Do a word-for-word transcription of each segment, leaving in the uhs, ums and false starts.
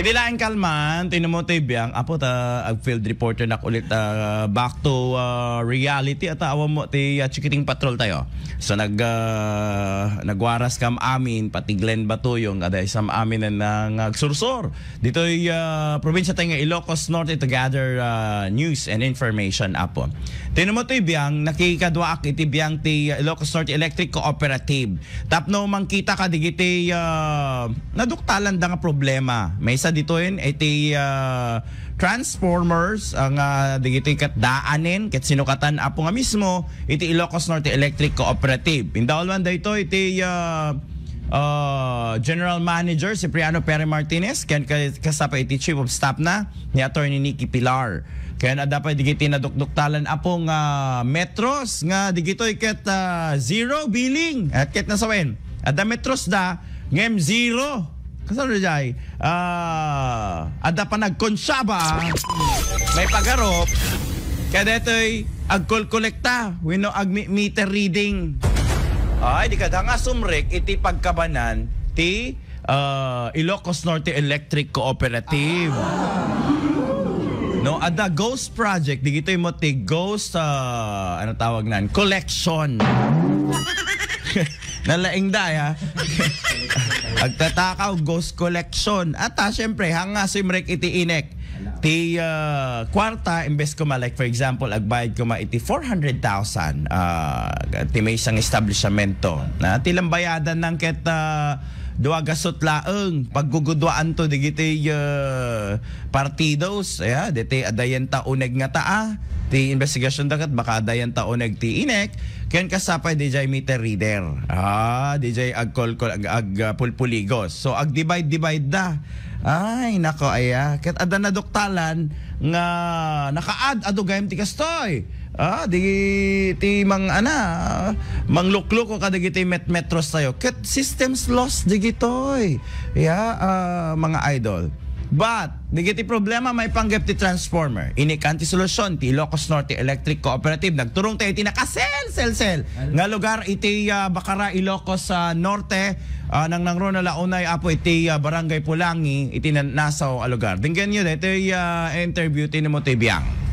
Di laeng kalman, tinamo ti biang, apo ta, ag field reporter nak ulit, ah, back to, ah, reality, at awan mo ti, ah, Chikiting Patrol tayo. So, nag, ah, nagwaras kam amin, pati Glenn Batuyong, ada isam amin na nang agsursur. Ditoy, ah, probinsya tayo nga Ilocos Norte to gather, ah, news and information, apo. Tinamo ti biang, nakikaduaak iti biang ti, ah, Ilocos Norte Electric Cooperative. Tapno mangkita ka digiti, ah, naduktalan da nga problema. Maysa ditoyen iti, ah, transformers, ah, nga digiti ket daanen, ket sinukatan apo nga mismo iti Ilocos Norte Electric Cooperative. Indaulwan daytoy iti, ah, ah, General Manager Cipriano Perry Martinez, ken ka-, kasapa iti Chief of Staff na ni Attorney Nikki Pilar. Ken adda pay digiti nadukduktalan apo nga metros nga digitoy ket, ah, zero billing. At ket nasawen, adda metros da, ngem zero. Kasano jay? Ah, adda pa nagkonsyaba, may pagarup, kadetoy agkolkolekta, wenno agmi-, meter reading. Ay, di kada nga sumrek iti pagkabanan ti ah, Ilocos Norte Electric Cooperative. No, adda ghost project, digitoy mo ti ghost, ah, ano tawag nan? Collection. Nalaing da, ya. Agtatakaw, ghost collection. At, ah, siyempre, hanga sumrek iti inek. Ti, ah, kwarta, imbes ko ma, like, for example, agbayad ko ma iti four hundred thousand, ah, ti may isang establishmento. Na, ti lambayadan nang ket, ah, dua gasut laeng, paggugudwaan to, digiti, ah, partidos, ya, diti adayan ta uneg nga taa, ti investigasyon da ket baka adayan ta uneg ti inek, ken kasapay dijay meter reader. Ah, dijay agkolkol, ag, ag, ah, pulpuligos. So, ag-divide-divide da. Ay, nako, aya. Ket adda naduktalan nga nakaad adu gayam ti kastoy. Ah, di ti mang, ana, manglukloko kadagiti met-, metros tayo. Ket systems lost digitoy. Ya, ah, mga idol. But, digiti problema maipanggep ti transformer. Inikan ti solusyon ti Ilocos Norte Electric Cooperative. Nagturong tayo iti nakasel, sel, sel nga lugar iti, ah, Bacara, Ilocos, ah, Norte. Ah, nang nangruna la unay, apo, iti, ah, Barangay Pulangi, iti na-, Nassau a lugar. Denggenyo daytoy, ah, interview ti Nemo ti Biang.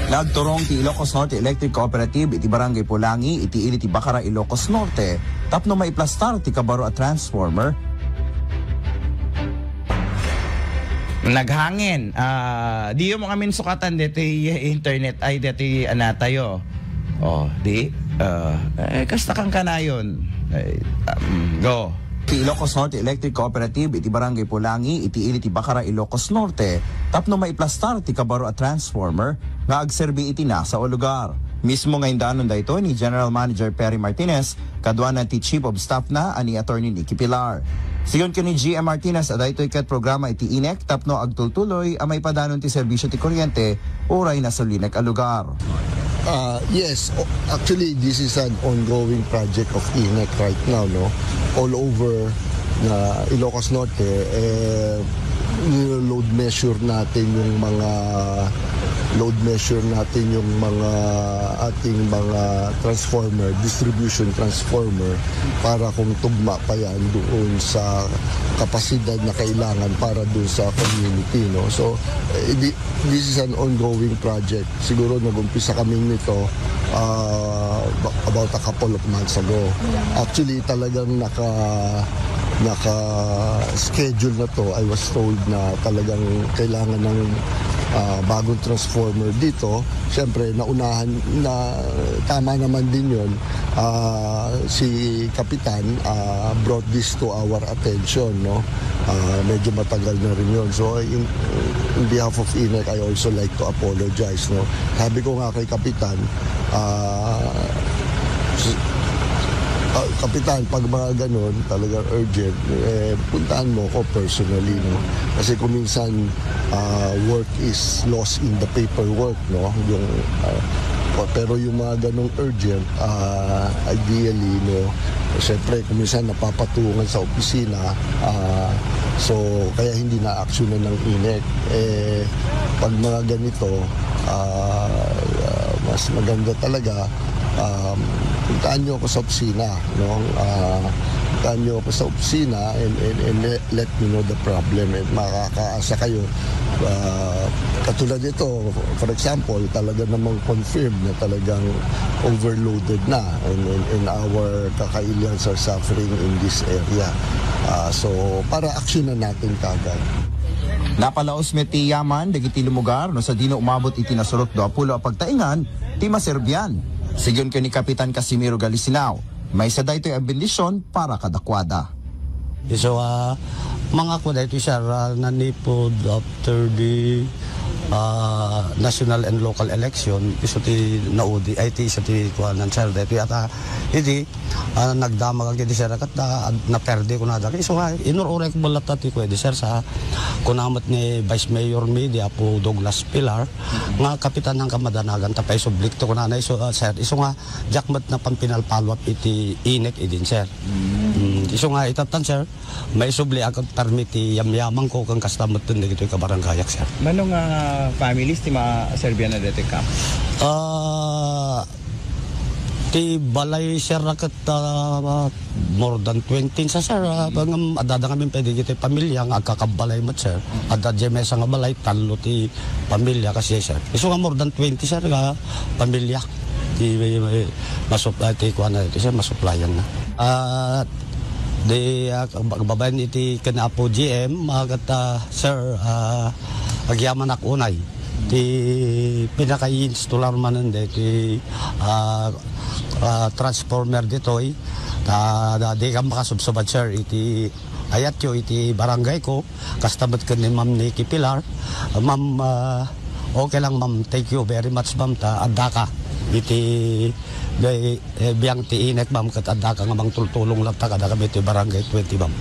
Nagturong ti Ilocos Norte Electric Cooperative iti Barangay Pulangi, iti ili ti Bacara, Ilocos Norte, tapno maiplastar ti kabaro a transformer. Naghangin. Ah, diyo mo kami sukatan deti internet ay deti anatayo. Oh, di? Ah, eh, kasta kang kanayon. Ay, um, go. Ti Ilocos Norte Electric Cooperative iti Barangay Pulangi, iti ili ti Bacara, Ilocos Norte, tapno maiplastar ti kabaro a transformer nga agserbi iti Nassau a lugar. Mismo nga indanon daytoy ni General Manager Perry Martinez, kaduana ti Chief of Staff na a ni Attorney Nikki Pilar. Sigun ken ni G M Martinez, a daytoy ket programa iti inek tapno agtultuloy a maipadanon ti serbisyo ti kuryente uray nasulinek a lugar. Ah, yes, o-, actually, this is an ongoing project of inek right now, no? All over na Ilocos Norte, eh, nilo-load measure natin yung mga, load measure natin yung mga ating mga transformer, distribution transformer, para kung tugma pa yan doon sa kapasidad na kailangan para doon sa community, no? So, eh, di-, this is an ongoing project. Siguro nag-umpisa kami nito, ah, ba-, about a couple of months ago. Actually, talagang naka-, naka-schedule na to. I was told na talagang kailangan ng, ah, bagong transformer dito. Siyempre, naunahan na, tama naman din yon. Ah, si Kapitan, ah, brought this to our attention, no? Ah, medyo matagal na rin yon. So, in, in behalf of inek, I also like to apologize, no? Sabi ko nga kay Kapitan, ah, s-, ah, "Kapitan, pag mga ganun, talagang urgent, eh, puntahan mo ko personally, no?" Kasi kung minsan, ah, work is lost in the paperwork, no? Yung, ah, pero yung mga ganong urgent, ah, ideally, no, siyempre, kung minsan napapatungan sa opisina, ah, so, kaya hindi na-actionan ng inek. Eh, pag mga ganito, ah, ah, mas maganda talaga, Um, puntaan niyo ako sa opisina, no? Ah, puntaan niyo ako sa opisina and, and, and le-, let me know the problem. And makakaasa kayo, ah, katulad ito, for example, talaga namang confirmed na talagang overloaded na, and, and, and our kakailians are suffering in this area. Ah, so, para aksyonan natin kagad. Napalaos met ti yaman dagiti lumugar no sadino umabot iti nasurotdo a pulo a pagtaengan ti maserbian. Sigun ken ni Kapitan Casimiro Galisinao, maysa daytoy a bendision para kadakuada. So, ah, mangako daytoy, sir, ah, nanipud after the, ah, national and local election, isu ti naudi, ay, ti isu ti kuanan, sir, daytoy ata, idi, ah, nagdamag iti, sir, ket na, naperde kunada. Isu nga, inur-uray ko latta ti kuya di, sir, sa kuna met ni Vice Mayor mi, di Apo Douglas Pilar, nga kapitan nga madanagan ta paisublik to kunana, isu, ah, sir, isu nga, diak met napan pinalpaluat iti inek idin, sir. Mm, isu nga itatan, sir, maisubli ak permi ti yamyamang ko ken kasta met dagitoy kabarangayak, sir. Mano nga families ti maserbian na deti ka? Ah, ti balay, sir, ket, ah, more than twenty sa, sir. Ah, ngem adda ngamin pay dagiti pamilya nga agkakabbalay met, sir. Adda diay maysa nga balay, tallo ti pamilya kasi, sir. Isu nga more than twenty, sir, nga pamilya. Ti, masup-, ah, ti kuan na ito, sir, masuplayan na. Ah, di, ah, babaen iti ken Apo G M, ah, ket, ah, sir, ah, agyamanak unay. Ti pinaka-installer manen deti, ah, ah, transformer ditoy, ta, da, di ka makasubsubad, sir, iti ayatyo iti barangay ko. Kasta met ken ni Ma'am Nikki Pilar. Ma'am, ah, okay lang, ma'am. Thank you very much, ma'am, ta adda ka iti bi-, eh, biang ti inek, ma'am, ket adda ka nga mangtultulong latta kada kami ti Barangay twenty, ma'am.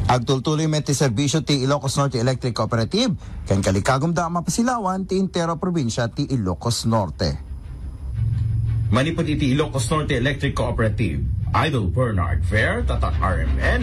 Agtultuloy met ti serbisio ti Ilocos Norte Electric Cooperative ken kalikagumda a mapasilawan ti entero probinsia ti Ilocos Norte. Manipud iti Ilocos Norte Electric Cooperative, Idol Bernard Fair, Tatak R M N.